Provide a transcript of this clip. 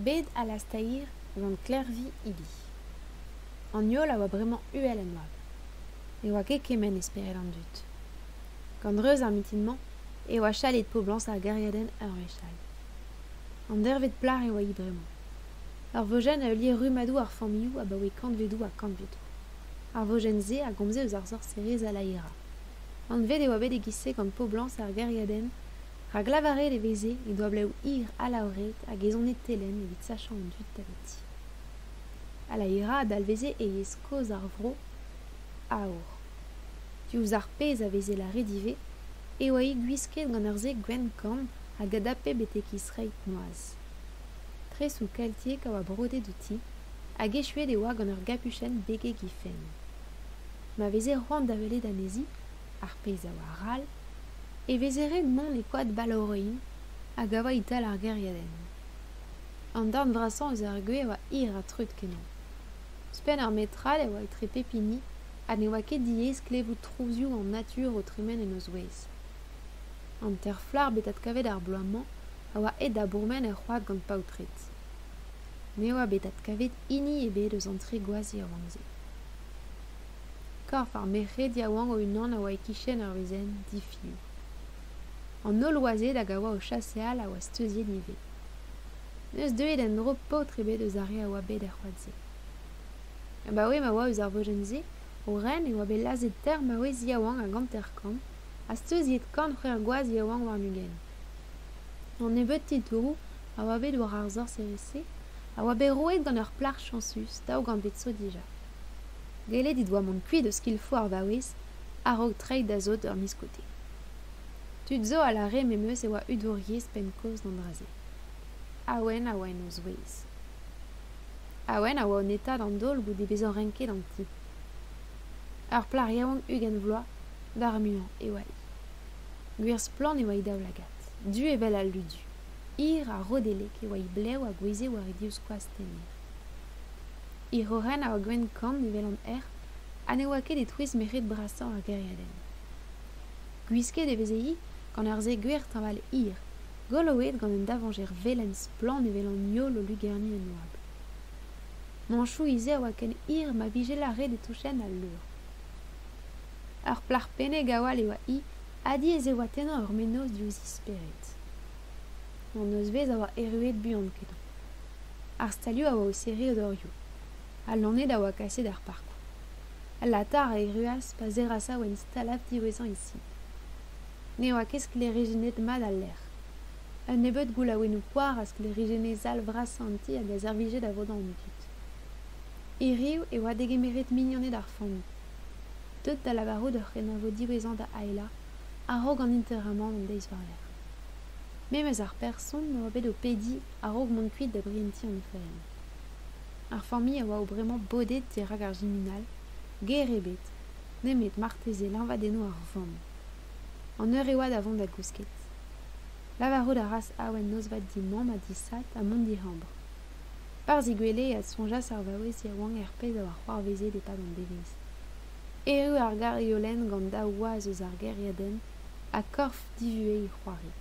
Bed Alastair gant Klervi Hili. An heol a oa bremañ uhel en oabl. Ne oa ket kement e spered an dud. Gant reuz ar mintin-mañ e oa chalet poblañs ar gêriadenn ur wech all. An deirvet plac'h e oa-hi bremañ. Ur vojenn a heulie rummadoù ar familhoù abaoe kantvedoù ha kantvedoù. Ar vojenn-se a gomze eus ar sorserez Alaira. Anvet e oa bet e-giz-se gant poblañs ar gêriadenn rak lavaret e veze he doa blev hir alaouret hag e sone telenn evit sachañ an dud daveti. Alaira a dalveze e yezh kozh ar vro aour. Diouzh ar pezh a veze lâret ivez e oa-hi gwisket gant ur seg gwenn-kann hag a dape betek he zreid noazh. Tresoù keltiek a oa brodet outi hag echuet e oa gant ur gapuchenn begek he fenn. Ma veze c'hoant da welet anezhi, ar pezh a oa ral, e veze ret mont e koad Baloroin hag a oa e-tal ar gêriadenn. An darn vrasañ eus ar gwez a oa hir ha treut-kenañ. Ouzhpenn ur metrad e oa etre pep hini ha ne oa ket diaes klevout trouzioù an natur o tremen en o zouez. An terflac'h bet adkavet ar bloaz-mañ a oa aet da bourmen er c'hoad gant paotred. Ne oa bet adkavet hini ebet eus an tri gwaz yaouank-se. Korf ar merc'hed yaouank o-unan a oa e-kichen ur wezenn difiñv. An holl wazed hag a oa o chaseal a oa steuziet ivez. N'eus deuet en-dro paotr ebet eus ar re a oa bet er c'hoad-se. Abaoe ma oa eus ar vojenn-se o ren e oa bet lazhet teir maouez yaouank hag hanter-kant ha steuziet kant c'hwec'h gwaz yaouank warn-ugent. An nebeud titouroù a oa bet war ar sorserez-se a oa bet roet gant ur plac'h chañsus daou gantved zo dija. Gellet he doa mont kuit eus skilfoù ar vaouez a-raok treiñ da sot ur miz goude. Tud zo a lâre memes e oa hudouriezh penn-kozh d'an dra-se. Awen a oa en o zouez. Awen a oa o netaat an daol goude bezañ renket an ti. Ur plac'h yaouank 20 vloaz, d'ar muiañ, e oa-hi. Gwir splann e oa he daoulagad, du evel al ludu. Hir ha rodellek e oa he blev a gouezhe war he divskoaz tener. He c'hroc'hen a oa gwenn-kann evel an erc'h ha ne oa ket e-touez merc'hed brasañ ar gêriadenn. Gwisket e veze-hi gant ur sae gwer teñval hir, goloet gant un davañjer velen splann evel an heol o lugerniñ en oabl. Mañchoù he a oa ken hir ma vije lâret e touchent al leur. Ur plac'h pennek a-walc'h e oa-hi ha diaes e oa tennañ ur mennozh diouzh he spered. An nozvezh a oa erruet buan-kenañ. Ar stalioù a oa o serriñ o dorioù. Al loened a oa kaset er parkoù. Al latar a erruas pa serras awen stalaf diwezhañ he si. Ne oa ket sklêrijennet mat al lec'h. Un nebeud goulaouennoù koar a sklêrijenne sal vrasañ an ti hag a servije da vodañ an dud. Hiriv e oa degemeret mignoned ar familh. Deut da lavarout ur c'henavo diwezhañ da Aela a-raok an interamant an deiz war-lerc'h. Memes ar person a oa bet o pediñ a-raok mont kuit da brientiñ an oferenn. Ar familh a oa o bremañ bodet dirak ar jiminal, ger ebet, nemet marteze liñvadennoù ar vamm. An eur e oa da vont da gousket. Lavarout a ras Awen nozvat d'he mamm ha d'he sad ha mont d'he c'hambr. Barzh he gwele e adsoñjas ar vaouez yaouank er pezh a oa c'hoarvezet e-pad an devezh. Erru ar garriolenn gant daou waz eus ar gêriadenn ha korf divuhez he c'hoarig.